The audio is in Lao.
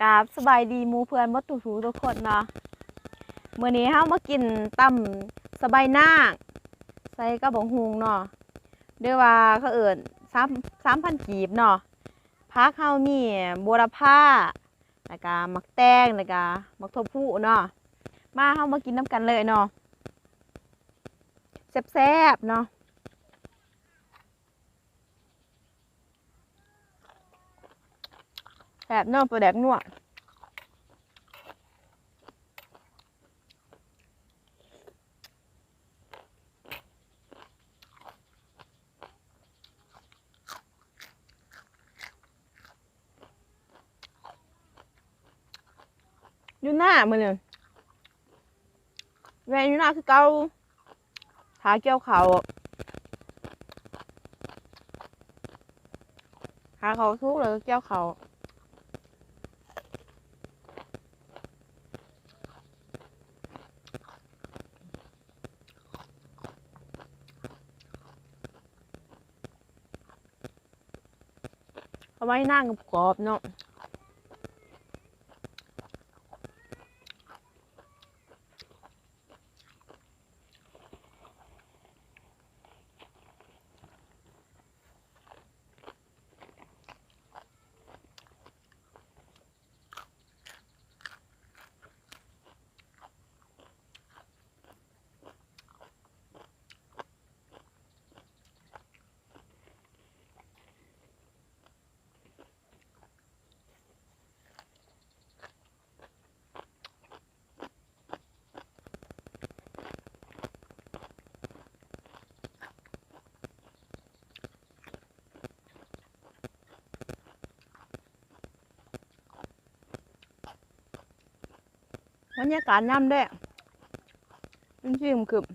ກາບສະບາຍດີໝູ່ເພື່ອນໝົດທຸກໆຄົນເນາະ. ມື້ນີ້ເຮົາມາກິນຕຳສະບາຍນາງໃສ່ກັບບັກຫຸ່ງເນາະ ຫຼືວ່າເຂົາເອີ້ນສາມ ສາມພັນກີບເນາະ. ຜັກເຮົາມີບົວລະພາ ແລ້ວກະໝາກແຕງ ແລ້ວກະໝາກຖົ່ວພູເນາະ. ມາເຮົາມາກິນນຳກັນເລີຍເນາະ ແຊບໆເນາະ. ແຊບເນາະ ປາແດກນົວ. ຢູ່ນາມື້ນີ້ ແວ່ຢູ່ນາຄືເກົ່າ ຖ້າກ່ຽວເຂົ້າ ຖ້າເຂົ້າສຸກແລ້ວກໍກ່ຽວເຂົ້າ. ເອົາໄວ້ນາງກອບໆເນາະ. ບັນຍາກາດຍາມແລງ ເປັນສີຄຶມ